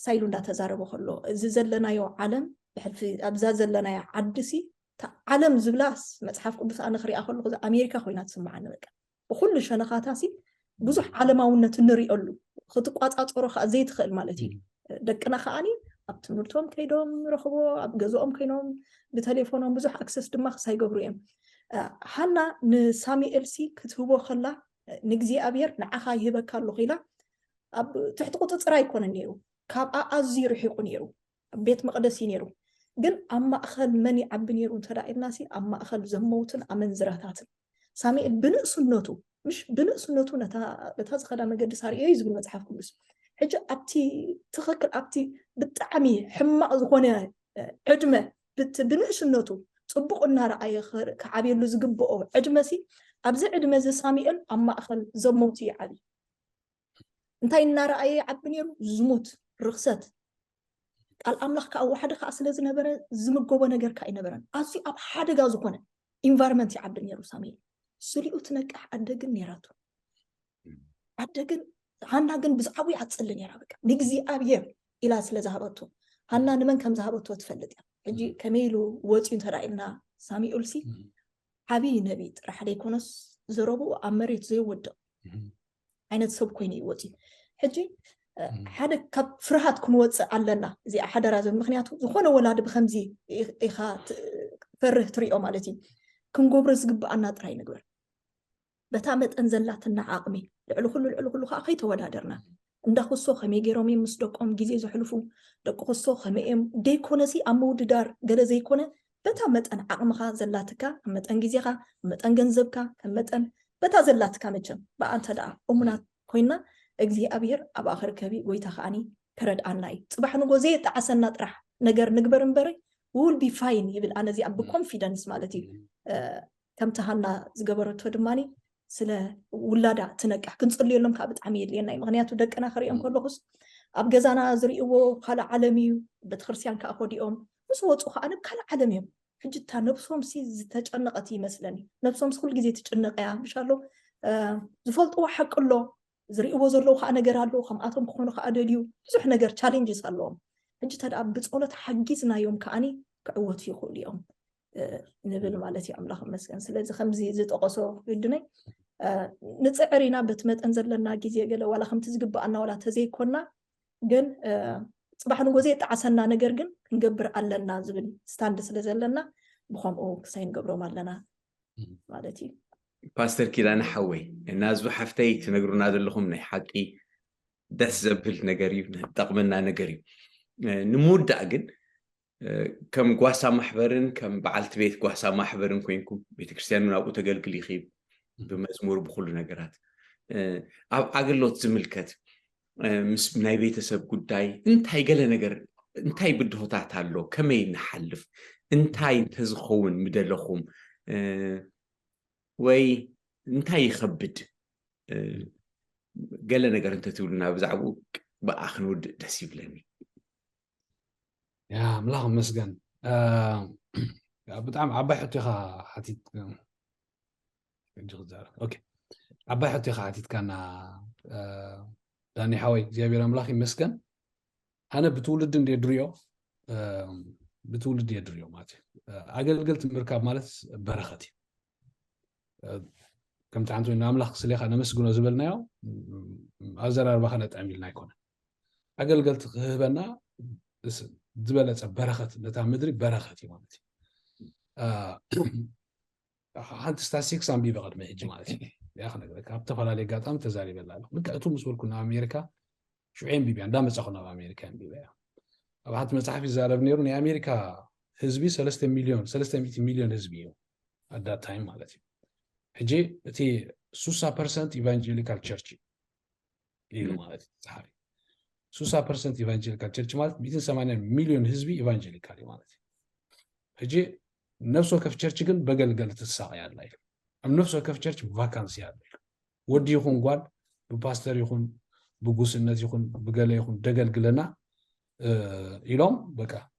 ሳይሉ እንዳተዛረበ ከሎ እዚ ዘለናዮ ዓለም ብሕልፊ ኣብዛ ዘለናያ ዓዲ ሲ እታ ዓለም ዝብላስ መፅሓፍ ቅዱስ ኣነ ክሪኣ ከለኹ እዛ ኣሜሪካ ኮይና ትስምዓኒ። በቃ ብኩሉ ሸነኻታ ሲ ብዙሕ ዓለማውነት እንሪኦሉ ክትቋፃፀሮ ከዓ ዘይትኽእል ማለት እዩ። ደቅና ከዓኒ ኣብ ትምህርቶም ከይዶም ንረኽቦ ኣብ ገዝኦም ኮይኖም ብቴሌፎኖም ብዙሕ ኣክሰስ ድማ ክሳይገብሩ እዮም። ሃና ንሳሙኤል ሲ ክትህቦ ከላ ንእግዚኣብሔር ንዓኻ ይህበካ ኣለኹ ኢላ ኣብ ትሕቲ ቁፅፅር ኣይኮነ ነይሩ። ካብኣ ኣዝዩ ርሒቑ ነይሩ። ኣብ ቤት መቕደስ እዩ ነይሩ። ግን ኣብ ማእኸል መን ይዓቢ ነይሩ እንተ ኢልና ሲ ኣብ ማእኸል ዘመውትን ኣመንዝራታትን። ሳሙኤል ብንእስነቱ ምሽ ብንእስነቱ ነታ በታ ዝኸዳ መገዲ ሳርእዮ እዩ ዝብል መፅሓፍ ቅዱስ። ሕጂ ኣብቲ ትኽክል ኣብቲ ብጣዕሚ ሕማቕ ዝኾነ ዕድመ ብንእስነቱ ፅቡቕ እናረኣየ ክዓብየሉ ዝግብኦ ዕድመ ሲ ኣብዚ ዕድመ እዚ ሳሙኤል ኣብ ማእኸል ዘመውቲ ይዓብይ። እንታይ እናረኣየ ይዓቢ ነይሩ? ዝሙት፣ ርኽሰት። ቃል ኣምላኽ ከዓ ዋሕዲ ከዓ ስለ ዝነበረ ዝምገቦ ነገር ከዓ ኣይነበረን። ኣዝዩ ኣብ ሓደጋ ዝኾነ ኢንቫይሮንመንት ይዓቢ ነይሩ ሳሙኤል። ስሪኡ ትነቅሕ ኣደ ግን ነይራቱ። ኣደ ግን ሃና ግን ብዛዕባኡ ይዓፅሊ ነይራ። በቃ ንእግዚኣብሔር ኢላ ስለ ዝሃበቶ ሃና ንመን ከም ዝሃበቶ ትፈልጥ እያ። ሕጂ ከመይ ኢሉ ወፂኡ እንተ ኢልና ሳሙኤል ሲ ዓብዪ ነቢ ጥራሕ ዘይኮነስ ዘረብኡ ኣብ መሬት ዘይወድቕ ዓይነት ሰብ ኮይኑ እዩ ወፂኡ። ሕጂ ሓደ ካብ ፍርሃት ክንወፅእ ኣለና እዚኣ ሓደራ ዘ ምክንያቱ ዝኾነ ወላዲ ብከምዚ ኢኻ ፈርህ ትሪኦ ማለት እዩ። ክንገብሮ ዝግብኣና ጥራይ ንግበር። በታ መጠን ዘላትና ዓቕሚ ልዕሊ ኩሉ ልዕሊ ኩሉ ከዓ ከይተወዳደርና እንዳ ክሶ ከመይ ገይሮም እዮም ምስ ደቆም ግዜ ዘሕልፉ ደቂ ክሶ ከመይ እዮም ደይኮነሲ ኣብ ምውድዳር ገለ ዘይኮነ በታ መጠን ዓቕምኻ ዘላትካ ኣብ መጠን ግዜኻ ኣብ መጠን ገንዘብካ ከም መጠን በታ ዘላትካ መቸም ብኣ እንተ ደኣ እሙናት ኮይና እግዚኣብሔር ኣብኣ ክርከብ እዩ። ጎይታ ከዓኒ ከረድኣና እዩ። ፅባሕ ንጎ ዘየጠዓሰና ጥራሕ ነገር ንግበር እምበረ ውል ቢ ፋይን ይብል። ኣነ እዚኣ ብኮንፊደንስ ማለት እዩ ከምቲ ሃና ዝገበረቶ ድማ ስለ ውላዳ ትነቅሕ ክንፅልየሎም ከዓ ብጣዕሚ የድልየና እዩ። ምክንያቱ ደቅና ክሪኦም ከለኩስ ኣብ ገዛና ዝርእዎ ካልእ ዓለም እዩ። ቤተክርስትያን ከዓ ኮዲኦም ምስ ወፁ ከዓ ካልእ ዓለም እዮም። ሕጂ እታ ነብሶም ሲ ዝተጨነቀት ይመስለኒ። ነብሶም ሲ ኩሉ ግዜ ትጭነቅ እያ ምሻሎ ዝፈልጥዎ ሓቂ ኣሎ ዝርእዎ ዘለዉ ከዓ ነገር ኣለዉ ከምኣቶም ክኾኑ ከዓ ደልዩ ብዙሕ ነገር ቻሌንጅስ ኣለዎም። ሕጂ ተደኣ ብፀሎት ሓጊዝናዮም ከዓኒ ክዕወቱ ይኽእሉ እዮም ንብል ማለት እዩ። ኣምላኽ መስገን ስለዚ ከምዚ ዝጠቀሶ ግድነይ ንፅዕር ኢና በቲ መጠን ዘለና ግዜ ገለ ዋላ ከምቲ ዝግብኣና ዋላ ተዘይኮና ግን ፅባሕ ንጎዜ የጠዓሰና ነገር ግን ክንገብር ኣለና ዝብል ስታንድ ስለ ዘለና ብከምኡ ክሳይ ንገብሮም ኣለና ማለት እዩ። ፓስተር ኪዳነ ሓወይ ናዙ ሓፍተይ ትነግሩና ዘለኹም ናይ ሓቂ ደስ ዘብል ነገር እዩ፣ ጠቕመና ነገር እዩ። ንምውዳእ ግን ከም ጓሳ ማሕበርን ከም በዓልቲ ቤት ጓሳ ማሕበርን ኮይንኩም ቤተክርስትያን እውን ኣብኡ ተገልግል ይኽብ ብመዝሙር ብኩሉ ነገራት ኣብ ኣገልግሎት ዝምልከት ምስ ናይ ቤተሰብ ጉዳይ እንታይ ገለ ነገር እንታይ ብድሆታት ኣሎ ከመይ ንሓልፍ እንታይ እንተዝኸውን ምደለኹም ወይ እንታይ ይኸብድ ገለ ነገር እንተትብሉና ብዛዕባኡ ብኣ ክንውድእ ደስ ይብለኒ። ያ ኣምላኽ መስገን ብጣዕሚ ዓባይ ሕቶ ኢኻ ሓቲት ዓባይ ሕቶ ኢኻ ሓቲትካና ዳኒ ሓወይ እግዚኣብሔር ኣምላኽ ይመስገን። ኣነ ብትውልዲ እንደ ድሪዮ ብትውልዲ እየ ድሪዮ ማለት እዩ። ኣገልገልቲ ምርካብ ማለት በረኸት እዩ። ከምቲ ሓንቲ ንኣምላኽ ስሌኻ ነመስግኖ ዝበልናዮ ኣዘራርባኻ ነጥዕም ኢልና ኣይኮነን። ኣገልገልቲ ክህበና ዝበለፀ በረኸት ነታ ምድሪ በረኸት እዩ ማለት እዩ። ሓንቲ ስታስቲክስ ኣንቢበ ቅድሚ ሕጂ ማለት እዩ። ያ ክነግረካ ኣብ ዝተፈላለዩ ኣጋጣሚ ተዛሪበላ ኣለኹ። ልክዕ እቱ ምስ በልኩ ናብ ኣሜሪካ ሽዑ ኣንቢበያ እንዳመፃኹ ናብ ኣሜሪካ ኣንቢበያ። ኣብ ሓንቲ መፅሓፍ ይዛረብ ነይሩ ናይ ኣሜሪካ ህዝቢ ሰለስተ ሚሊዮን ሰለስተ ሚእቲ ሚሊዮን ህዝቢ እዩ ኣዳት ታይም ማለት እዩ። ሕጂ እቲ ሱሳ ፐርሰንት ኢቫንጀሊካል ቸርች እዩ ኢሉ ማለት እዩ ጸሓፊ። ሱሳ ፐርሰንት ኢቫንጀሊካል ቸርች ማለት ሚእትን ሰማንያን ሚሊዮን ህዝቢ ኢቫንጀሊካል እዩ ማለት እዩ። ሕጂ ነፍሲ ወከፍ ቸርች ግን በገልገል ትሳቐ ያላ እዩ። ኣብ ነፍሲ ወከፍ ቸርች ቫካንሲ ያለ እዩ። ወዲ ይኹን ጓል ብፓስተር ይኹን ብጉስነት ይኹን ብገለ ይኹን ደገልግለና ኢሎም በቃ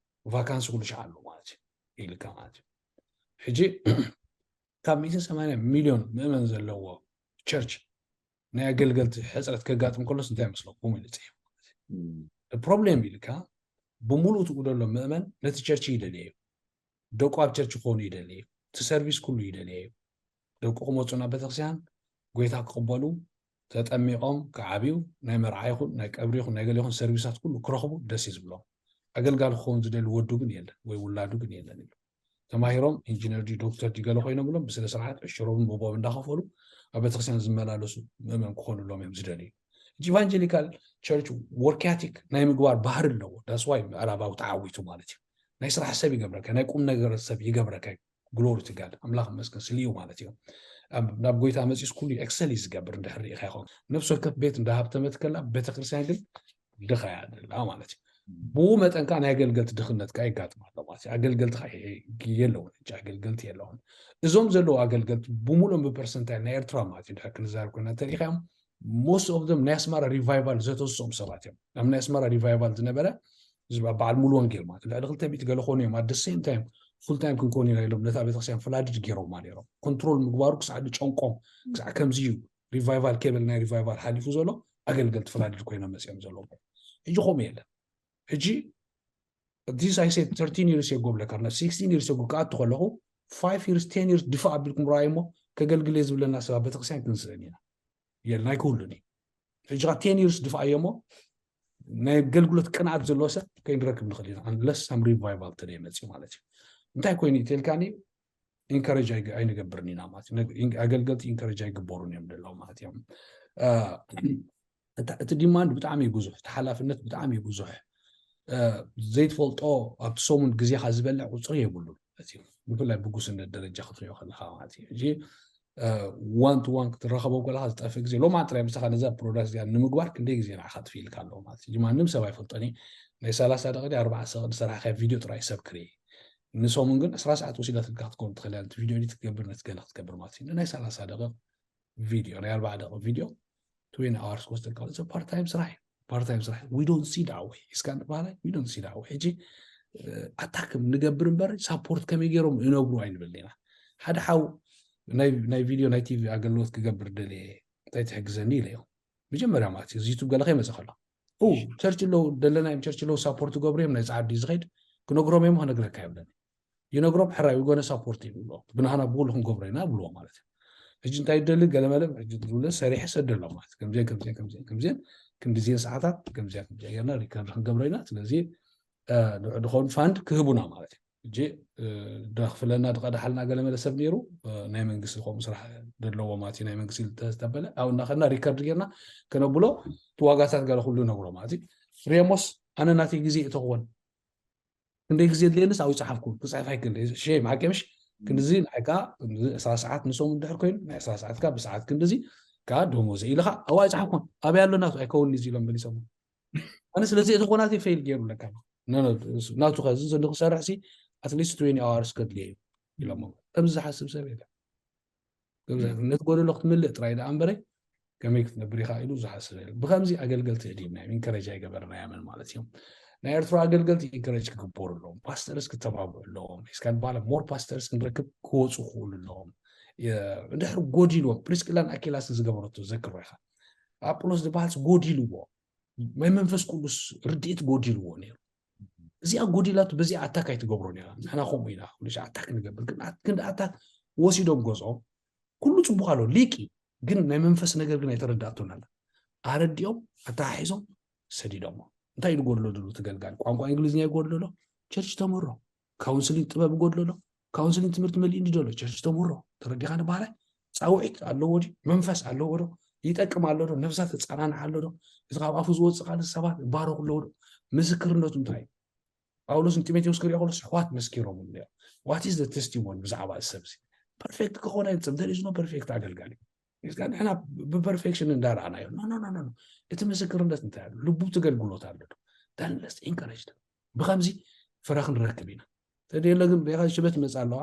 ቫካንሲ ኩሉ ሻዕ ኣሎ ማለት እዩ ኢልካ ማለት እዩ። ሕጂ ካብ ሚእትን ሰማንያን ሚሊዮን ምእመን ዘለዎ ቸርች ናይ ኣገልገልቲ ሕፅረት ከጋጥም ከሎስ እንታይ መስለኩም ኢሉ ፅሒፉ ፕሮብሌም ኢልካ ብምሉእ ትኡ ዘሎ ምእመን ነቲ ቸርች ይደልየ እዩ። ደቁ ኣብ ቸርች ክኾኑ ይደልየ እዩ። እቲ ሰርቪስ ኩሉ ይደልየ እዩ። ደቁ ክመፁ ናብ ቤተክርስትያን ጎይታ ክቕበሉ፣ ተጠሚቖም ክዓብዩ፣ ናይ መርዓ ይኹን ናይ ቀብሪ ይኹን ናይ ገለ ይኹን ሰርቪሳት ኩሉ ክረኽቡ ደስ እዩ ዝብሎም። ኣገልጋሊ ክኸውን ዝደሊ ወዱ ግን የለን ወይ ውላዱ ግን የለን እዩ። ተማሂሮም ኢንጂነር ድዩ ዶክተር ድዩ ገለ ኮይኖም ብሎም ብስነ ስርዓት ዕሽሮምን መቦም እንዳኸፈሉ ኣብ ቤተክርስትያን ዝመላለሱ ምእመን ክኾኑሎም እዮም ዝደልዩ። ኢቫንጀሊካል ቸርች ወርኪያቲክ ናይ ምግባር ባህሪ ኣለዎ። ዳስዋይ ምዕራባዊ ተዓዊቱ ማለት እዩ። ናይ ስራሕ ሰብ ይገብረካ፣ ናይ ቁም ነገር ሰብ ይገብረካ። ግሎሪ ቱ ጋድ፣ ኣምላኽ መስገን ስልዩ ማለት እዩ። ናብ ጎይታ መፂስ ኩሉ ኤክሰል እዩ ዝገብር። እንድሕር ርኢኻ ይኸውን ነፍሲ ወከፍ ቤት እንዳሃብ ተመትከላ ቤተክርስትያን ግን ድኻ እያ ደላ ማለት እዩ። ብኡ መጠን ከዓ ናይ ኣገልገልቲ ድኽነት ከዓ ይጋጥም ኣሎ ማለት እዩ። ኣገልገልቲ ከዓ የለውን፣ ኣገልገልቲ የለውን። እዞም ዘለዉ ኣገልገልቲ ብምሉኦም ብፐርሰንታይ ናይ ኤርትራ ማለት እዩ ድሕር ክንዛረብ ኮይና እንተሪኢኻዮም ሞስት ኦፍ ዘም ናይ ኣስመራ ሪቫይቫል ዘተስኦም ሰባት እዮም። ኣብ ናይ ኣስመራ ሪቫይቫል ዝነበረ በዓል ሙሉ ወንጌል ማለት ልዕሊ ክልተ ሚእቲ ገለ ኮኑ እዮም ኣደ ሴም ታይም ፉል ታይም ክንኮን ኢና ኢሎም ነታ ቤተክርስትያን ፍላድድ ገይሮማ ነይሮም። ኮንትሮል ምግባሩ ክሳዕ ዝጨንቆም ክሳዕ ከምዚ እዩ ሪቫይቫል ኬብል ናይ ሪቫይቫል ሓሊፉ ዘሎ ኣገልገልቲ ፍላድድ ኮይኖም መፅኦም ዘለዉ። ሕጂ ከምኡ የለን። ሕጂ this I said thirteen years ago ብለካ ናብ sixteen years ago ክኣቱ ከለኹ five years ten years ድፋ ኣቢልኩም ረኣዩ እሞ ከገልግል እየ ዝብለና ሰብ ኣብ ቤተክርስትያን ክንስእን ኢና። የልና ኣይክህሉን እዩ። ሕጂ ኻ ten years ድፋ እዮ እሞ ናይ ኣገልግሎት ቅንኣት ዘለዎ ሰብ ከይንረክብ ንኽእል ኢና። Unless some revival ተደይ መፅኡ ማለት እዩ። እንታይ ኮይኑ እዩ ተልካኒ ኢንካሬጅ ኣይንገብርን ኢና ማለት እዩ። ኣገልገልቲ ኢንካሬጅ ኣይግበሩን እዮም ደለዉ ማለት እዮም። እቲ ዲማንድ ብጣዕሚ እዩ ብዙሕ፣ እቲ ሓላፍነት ብጣዕሚ እዩ ብዙሕ። ዘይትፈልጦ ኣብቲ ሰሙን ግዜኻ ዝበልዕ ቁፅሪ የብሉን። ብፍላይ ብጉስነት ደረጃ ክትሪኦ ከለካ ማለት እዩ። ሕጂ ዋን ቱ ዋን ክትራኸቦም ከለካ ዝጠፍእ ግዜ ሎማ ጥራይ ምሳኻ ነዛ ፕሮዳክት እዚኣ ንምግባር ክንደይ ግዜ ንዓኻ ትፍኢልካ ኣለዎ ማለት እዩ። ማንም ሰብ ኣይፈልጦን እዩ። ናይ ሰላሳ ደቂ ኣርባዓ ሰቅዲ ሰራሕካ ቪድዮ ጥራይ ሰብ ክርኢ። ንሰሙን ግን ዕስራ ሰዓት ወሲዳትልካ ክትከውን ትኽእል እያ። ነቲ ቪድዮ ኤዲት ክትገብር ነቲ ገለ ክትገብር ማለት እዩ። ናይ ሰላሳ ደቂ ቪድዮ ናይ ኣርባዓ ደቂ ቪድዮ ትዌንቲ ኣዋርስ ክወስደልካ ፓርት ታይም ስራሕ እዩ። ፓርት ታይም ስራሕ we don't see that way እስካ ንባህላይ we don't see that way። ሕጂ ኣታክ ንገብር እምበር ሳፖርት ከመይ ገይሮም ይነብሩ ኣይንብል ኢና። ሓደ ሓው ናይ ቪድዮ ናይ ቲቪ ኣገልግሎት ክገብር ደልየ እንታይ ትሕግዘኒ ኢለዮ። መጀመርያ ማለት እዩ ዩቱብ ገለ ከይመፀ ከሎ ቸርች ኣለዉ ደለናዮም ቸርች ኣለዉ ሳፖርት ገብሩ እዮም ናይ ፃዓዲ ዝኸይድ ክነግሮም እዮም ክነግረካ ይብለኒ። ይነግሮም ሕራይ ጎነ ሳፖርት ይብልዎ ብናህና ብኩሉ ክንገብሮ ኢና ብልዎ ማለት እዩ። ሕጂ እንታይ ደሊ ገለመለ ዝብለ ሰሪሐ ሰደሎ ማለት ከምዚን ከምዚን ከምዚን ከምዚን ክንዲዚን ሰዓታት ከምዚያ ከምዚያ ጌርና ሪከርድ ክንገብሮ ኢና። ስለዚ ንዑ ድኸውን ፋንድ ክህቡና ማለት እዩ። ሕጂ ደኽፍለና ድቐዳሓልና ገለመለ ሰብ ነይሩ ናይ መንግስቲ ከምኡ ስራሕ ዘለዎ ማለት እዩ። ናይ መንግስቲ ዝተበለ ኣብ እናኸድና ሪከርድ ጌርና ከነብሎ እቲ ዋጋታት ገለ ኩሉ ነግሮ ማለት እዩ። ሬሞስ ኣነ ናተይ ግዜ እተኽወን ክንደይ ግዜ ድልየንስ ኣብኡ ይፅሓፍኩ ክፅሕፍ ኣይክእል ሸም ሓቂ ምሽ ክንድዚ ንዓይ ከዓ ዕስራ ሰዓት ንሶም እንድሕር ኮይኑ ናይ ዕስራ ሰዓት ከዓ ብሰዓት ክንድዚ ከዓ ደሞዘ ኢለ ከዓ ኣብኡ ኣይፅሓፍኩን ኣበይ ኣሎ ናቱ ኣይከውን እዚ ኢሎም መሊሶም። ኣነ ስለዚ እቲ ኮናት ፌል ገይሩ ለካ ናቱ ከዚ ንክሰርሕ ሲ ኣትሊስት ትዌንቲ ኣዋርስ ከድልየ እዩ ኢሎሞ ከምዚ ዝሓስብ ሰብ የለ። ነቲ ጎደሎ ክትምልእ ጥራይ ደኣ እምበረ ከመይ ክትነብር ኢኻ ኢሉ ዝሓስብ የለ። ብከምዚ ኣገልገልቲ ህዲምና እዮም ኢንከረጅ ኣይገበርናዮምን ማለት እዮም። ናይ ኤርትራ ኣገልገልቲ ኢንከረጅ ክግበሩ ኣለዎም። ፓስተርስ ክተባብዑ ኣለዎም። ሒዝካ ንባላ ሞር ፓስተርስ ክንረክብ ክወፁ ክኽእሉ ኣለዎም። እንድሕር ጎዲልዎም ፕሪስቅላን ኣኪላስን ዝገበረቶ ዘክሮ ኢኻ። ኣጵሎስ ዝበሃልስ ጎዲልዎ ናይ መንፈስ ቅዱስ ርድኢት ጎዲልዎ ነይሩ። እዚኣ ጎዲላቱ በዚኣ ኣታክ ኣይትገብሮ ነራ። ንሕና ከምኡ ኢና ኩሉ ኣታክ ንገብር ግን ክንዲ ኣታክ ወሲዶም ገዝኦም ኩሉ ፅቡቅ ኣሎ ሊቂ ግን ናይ መንፈስ ነገር ግን ኣይተረዳእቶን ኣላ። ኣረዲኦም ኣተሓሒዞም ሰዲዶሞ። እንታይ ዝጎድሎ ድሉ ትገልጋል ቋንቋ እንግሊዝኛ ይጎድሎ ዶ? ቸርች ተምህሮ። ካውንስሊንግ ጥበብ ይጎድሎ ዶ? ካውንስሊንግ ትምህርቲ መሊእ እንዲ ዶ ኣሎ? ቸርች ተምህሮ። ተረዲኻ ንባህላይ ፃውዒት ኣለዎ ድዩ? መንፈስ ኣለዎ ዶ? ይጠቅም ኣሎ ዶ? ነብሳ ተፀናንዓ ኣሎ ዶ? እቲ ካብ ኣፉ ዝወፅእ ቃል ሰባት ይባረኹ ኣለዎ ዶ? ምስክርነቱ እንታይ እዩ? ጳውሎስ ንጢሞቴዎስ ክሪኦ ከሎ ኣሕዋት መስኪሮም ኣለዮ። What is the testimony ብዛዕባ እዚ ሰብ እዚ? ፐርፌክት ክኾን ኣይንፅም there is no perfect ኣገልጋሊ። ንሕና ብፐርፌክሽን እንዳረኣናዮ ኖ ኖ ኖ እቲ ምስክርነት እንታይ ኣሎ ልቡ ትገልግሎት ኣሎ ዶ? Then let's encourage them። ብከምዚ ፍረ ክንረክብ ኢና። ተደየለ ግን ሪኻ ሽበት መፃ ኣለዋ።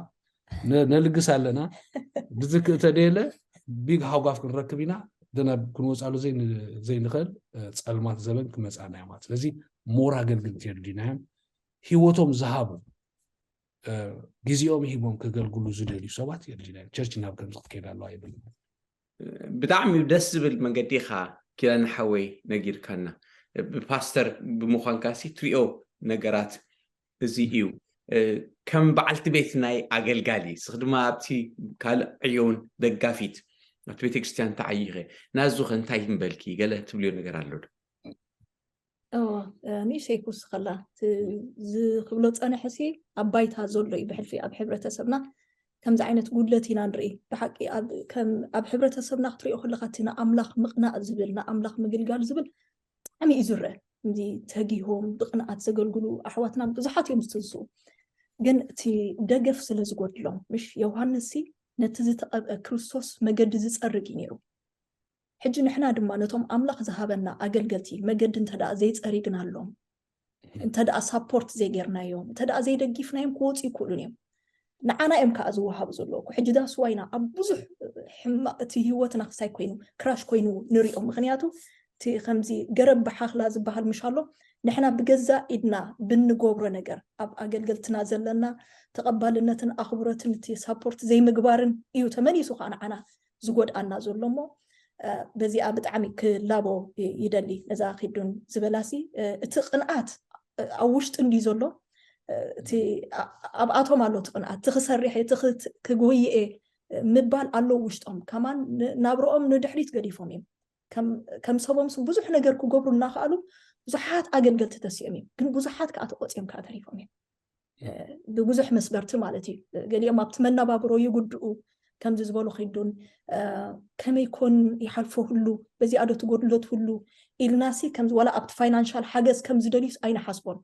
ነልግስ ኣለና። ብዝክእ ተደየለ ቢግ ሃጓፍ ክንረክብ ኢና። ደና ክንወፃሉ ዘይንኽእል ፀልማት ዘበን ክመፃና እዮም። ስለዚ ሞር ኣገልግልት የድልዩና እዮም። ሂወቶም ዝሃቡ ግዜኦም ሂቦም ከገልግሉ ዝደልዩ ሰባት የድልዩና እዮም። ቸርች ናብ ከምዚ ክትከይድ ኣለዋ ይብል። ብጣዕሚ ደስ ዝብል መንገዲ ኢኻ ኪዳነ ሓወይ ነጊርካና። ብፓስተር ብምዃንካ ሲ ትሪኦ ነገራት እዚ እዩ። ከም በዓልቲ ቤት ናይ ኣገልጋሊ ስኽ ድማ ኣብቲ ካልእ ዕዮውን ደጋፊት ኣብቲ ቤተክርስትያን ተዓይኸ ናዙኸ እንታይ ይንበልኪ? ገለ ትብልዮ ነገር ኣሎ ዶ? እዎ፣ ንእሽተይ ክውስኸላ ዝክብሎ ፀነሐ ሲ ኣብ ባይታ ዘሎ እዩ። ብሕልፊ ኣብ ሕብረተሰብና ከምዚ ዓይነት ጉድለት ኢና ንርኢ። ብሓቂ ኣብ ሕብረተሰብና ክትሪኦ ከለካ እቲ ንኣምላኽ ምቕናእ ዝብል ንኣምላኽ ምግልጋል ዝብል ብጣዕሚ እዩ ዝረአ። እዚ ተጊሆም ብቕንኣት ዘገልግሉ ኣሕዋትና ብዙሓት እዮም ዝትንስኡ። ግን እቲ ደገፍ ስለ ዝጎድሎም ምሽ ዮሃንስ ሲ ነቲ ዝተቐብአ ክርስቶስ መገዲ ዝፀርግ እዩ ነይሩ። ሕጂ ንሕና ድማ ነቶም ኣምላኽ ዝሃበና ኣገልገልቲ መገዲ እንተ ደኣ ዘይጸሪግናሎም፣ እንተ ደኣ ሳፖርት ዘይጌርናዮም፣ እንተ ደኣ ዘይደጊፍናዮም ክወጹ ይክእሉን እዮም። ንዓና እዮም ከኣ ዝወሃቡ ዘለዉ። ሕጂ that's why ኢና ኣብ ብዙሕ ሕማቕ እቲ ህይወትና ክሳይ ኮይኑ ክራሽ ኮይኑ ንሪኦ። ምኽንያቱ እቲ ከምዚ ገረብ ብሓኽላ ዝበሃል ምሽ ኣሎ። ንሕና ብገዛእ ኢድና ብንገብሮ ነገር ኣብ ኣገልገልትና ዘለና ተቐባልነትን ኣኽብሮትን እቲ ሳፖርት ዘይምግባርን እዩ ተመሊሱ ከኣ ንዓና ዝጎድኣና ዘሎ እሞ በዚኣ ብጣዕሚ ክላቦ ይደሊ ነዛ ኪዱን ዝበላሲ እቲ ቅንኣት ኣብ ውሽጢ እንዲ ዘሎ እቲ ኣብኣቶም ኣሎ እቲ ቅንኣት እቲ ክሰርሕ እቲ ክጎይኤ ምባል ኣሎ ውሽጦም ከማን ናብረኦም ንድሕሪት ገዲፎም እዮም ከም ሰቦም ብዙሕ ነገር ክገብሩ እናኸኣሉ ብዙሓት ኣገልገልቲ ተሲኦም እዮም ግን ብዙሓት ከዓ ተቆፅዮም ከዓ ተሪፎም እዮም ብብዙሕ መስበርቲ ማለት እዩ። ገሊኦም ኣብቲ መነባብሮ ይጉድኡ ከምዚ ዝበሉ ኪዱን ከመይ ኮን ይሓልፎ ህሉ በዚኣ ዶ ትጎድሎ ትህሉ ኢልናሲ ከምዚ ዋላ ኣብቲ ፋይናንሻል ሓገዝ ከም ዝደልዩስ ኣይንሓስቦን።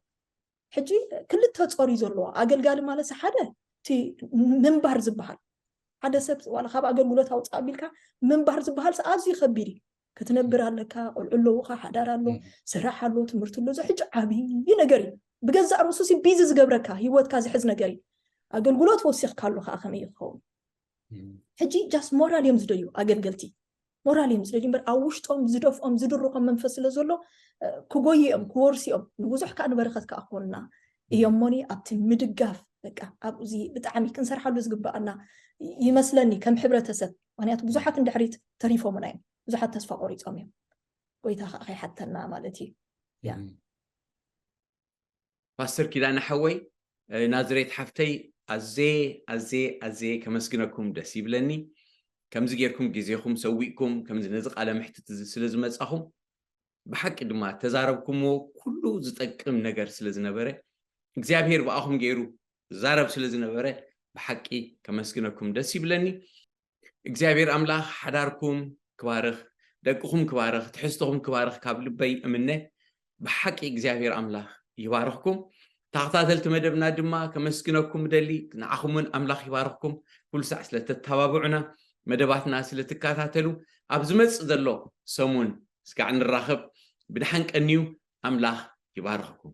ሕጂ ክልተ ጾር እዩ ዘለዎ ኣገልጋሊ ማለት ሓደ እቲ ምንባር ዝበሃል ሓደ ሰብ ዋላ ካብ ኣገልግሎት ኣውፅእ ኣቢልካ ምንባር ዝበሃል ኣዝዩ ከቢድ እዩ። ክትነብር ኣለካ፣ ቆልዑ ኣለውካ፣ ሓዳር ኣሎ፣ ስራሕ ኣሎ፣ ትምህርቲ ኣሎ፣ እዚ ሕጂ ዓብዪ ነገር እዩ። ብገዛእ ርእሱ ሲ ቢዚ ዝገብረካ ህይወትካ ዝሕዝ ነገር እዩ። ኣገልግሎት ወሲኽካ ኣሎ ከዓ ከመይ ክኸውን? ሕጂ ጃስት ሞራል እዮም ዝደልዩ ኣገልገልቲ ሞራል እዮም ዝደልዩ እምበር ኣብ ውሽጦም ዝደፍኦም ዝድርኾም መንፈስ ስለ ዘሎ ክጎይኦም ክወርሲኦም ንብዙሕ ከዓ ንበረኸት ከዓ ክኾንና እዮም እሞኒ ኣብቲ ምድጋፍ በቃ ኣብዚ ብጣዕሚ ክንሰርሓሉ ዝግበኣና ይመስለኒ ከም ሕብረተሰብ ምክንያቱ ብዙሓት እንድሕሪት ተሪፎምና እዮም ብዙሓት ተስፋ ቆሪፆም እዮም ጎይታ ከዓ ከይሓተና ማለት እዩ ያ ፓስተር ኪዳነ ሓወይ ናዝሬት ሓፍተይ ኣዜ ኣዜ ኣዜ ከመስግነኩም ደስ ይብለኒ ከምዚ ጌርኩም ግዜኹም ሰዊእኩም ከምዚ ነዚ ቃለ ምሕትት እዚ ስለ ዝመጻኹም ብሓቂ ድማ ተዛረብኩምዎ ኩሉ ዝጠቅም ነገር ስለ ዝነበረ እግዚኣብሔር ብኣኹም ገይሩ ዛረብ ስለ ዝነበረ ብሓቂ ከመስግነኩም ደስ ይብለኒ እግዚኣብሔር ኣምላኽ ሓዳርኩም ክባርኽ ደቅኹም ክባርኽ ትሕዝትኹም ክባርኽ ካብ ልበይ እምነ ብሓቂ እግዚኣብሔር ኣምላኽ ይባርኽኩም ተኸታተልቲ መደብና ድማ ከመስግነኩም ደሊ ንዓኹምን ኣምላኽ ይባርኽኩም ኩሉ ሳዕ ስለ ተተባብዑና መደባትና ስለ ትከታተሉ ኣብ ዝመፅእ ዘሎ ሰሙን ስጋዕ ንራኸብ ብድሓን ቀንዩ ኣምላኽ ይባርኽኩም